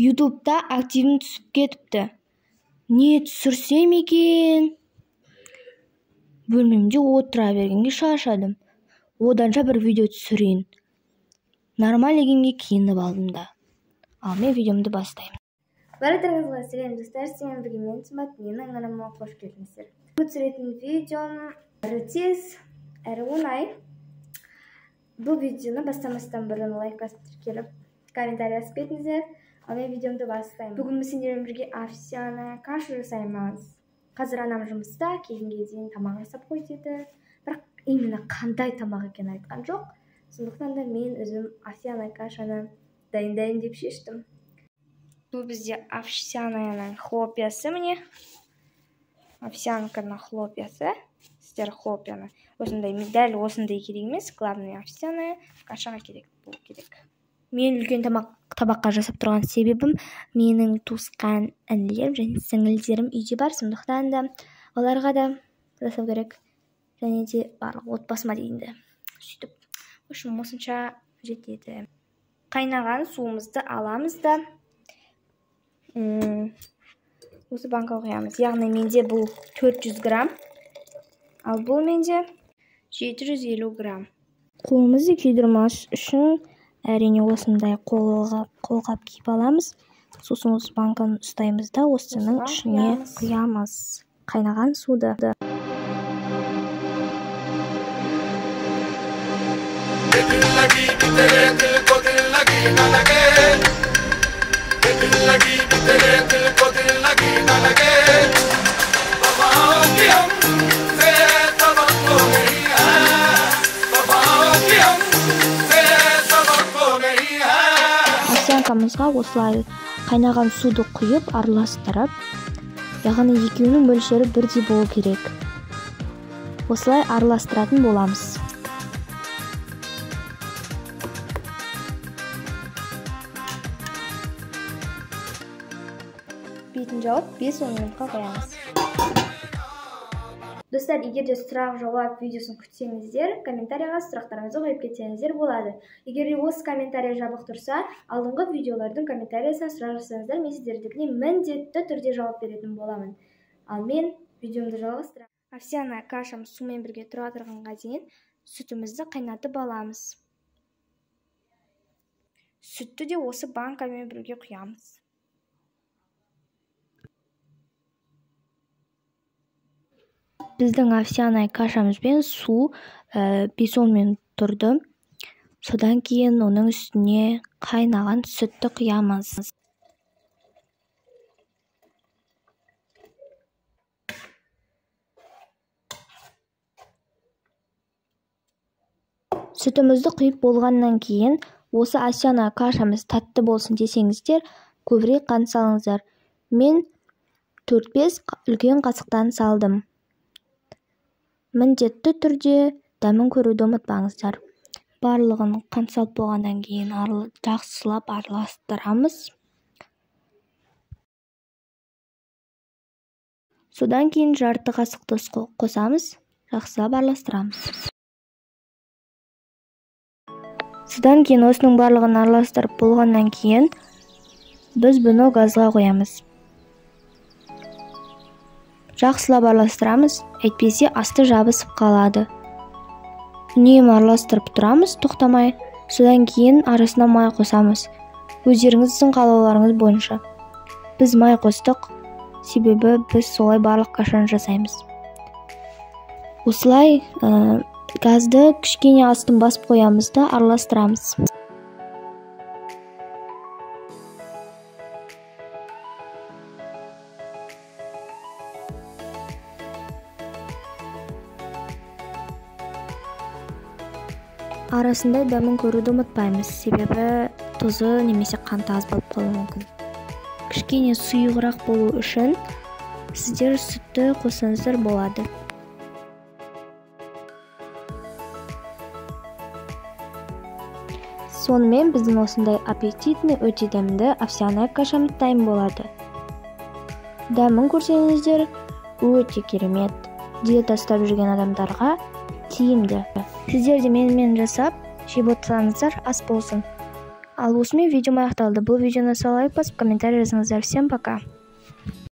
Ютубта активім түсіп кетіпті. Не түсірсем екен? Бөлмемде отыра бергенге шаршадым. Оданша бір видео түсірейін. Нормально киімге киініп алдым да. Ал мен видеомды бастаймын. Барлықтарыңызға сәлем достар, сіздермен бірге мен Сымбат, менің арнама қош келдіңіздер. Бүгін түсіретін видеом әрі тез, әрі оңай. Бұл видеоны бастамастан бұрын лайк басып тіркеліп, комментарий жазып кетіңіздер. Ал мен видеомды бастаймын. Бүгін біз сендермен бірге овсяная каша жасаймыз. Қазір анам жұмыста, келгенге дейін тамақ жасап қой деді. Бірақ именно қандай тамақ екенін айтқан жоқ. Сондықтан да мен өзім овсяная кашаны дайындайын деп шештім. Бұл бізде овсяная хлопьясы міне. Овсянканың хлопьясы. Сіздер хлопьяны осындай, дәл осындай керек емес, главное овсяная кашаға керек болу керек. Мен үлкен табаққа жасап тұрған себебім, менің туысқан інілерім және сіңілдерім үйде бар, сондықтан да оларға да жасау керек. Және де барлық отбасыма дейін де. Сөйтіп, в общем, осынша жетеді. Қайнаған суымызды аламыз да осы банкаға құямыз. Яғни менде бұл 400 грамм, ал бұл менде 750 грамм. Қолымызды күйдірмес үшін әрине осындай қолғап киіп аламыз. Сосын осы банканы ұстаймыз да осының ішіне құямыз қайнаған суды. Овсянкамызға осылай қайнаған суды құйып араластырып, яғни екеуінің мөлшері бірдей болу керек. Осылай араластыратын боламыз. Бетін жауып 5-10 минутқа қоямыз. Достар, егер де сұрақ-жауап видеосын күтсеңіздер, комментарияға сұрақтарыңызды қойып кетсеңіздер болады. Егер де осы комментарий жабық тұрса, алдыңғы видеолардың комментариясына сұрақ жазсаңыздар, мен сіздердікіне міндетті түрде жауап беретін боламын. Ал мен видеомды жалғастырамын. Овсяная кашам сумен бірге тұра тұрғанға дейін сүтімізді қайнатып аламыз. Сүтті де осы банкамен бірге құямыз. Біздің овсяная кашамызбен су 5-10 минут тұрды. Содан кейін оның үстіне қайнаған сүтті құямыз. Сүтімізді құйып болғаннан кейін осы овсяная кашамыз тәтті болсын десеңіздер, көбірек қант салыңыздар. Мен 4-5 үлкен қасықтан салдым. Міндетті түрде дәмін көруді ұмытпаңыздар. Барлығын қант салып болғаннан кейін жақсылап араластырамыз. Содан кейін жарты қасық тұз қосамыз, жақсылап араластырамыз. Содан кейін осының барлығын араластырып болғаннан кейін біз бұны газға қоямыз. Жақсылап араластырамыз, әйтпесе асты жабысып қалады. Үнемі араластырып тұрамыз, тоқтамай. Содан кейін арасына май қосамыз. Өздеріңіздің қалауларыңыз бойынша. Біз май қостық, себебі біз солай барлық кашаны жасаймыз. Осылай газды кішкене астын басып қоямыз да араластырамыз. Арасында дәмін көруді ұмытпаймыз, себебі тұзы немесе қанты аз болып қалуы мүмкін. Кішкене сұйығырақ болу үшін сіздер сүтті қоссаңыздар болады. Сонымен біздің осындай аппетитный, өте дәмді овсяная кашамыз дайын болады. Дәмін көрсеңіздер, өте керемет. Диета ұстап жүрген адамдарға тиімді. Сіздер де менімен жасап, жеп отырсаңыздар, ас болсын. Ал осымен видеом аяқталды. Бұл видеоны лайк басып, комментарий жазыңыздар. Всем пока.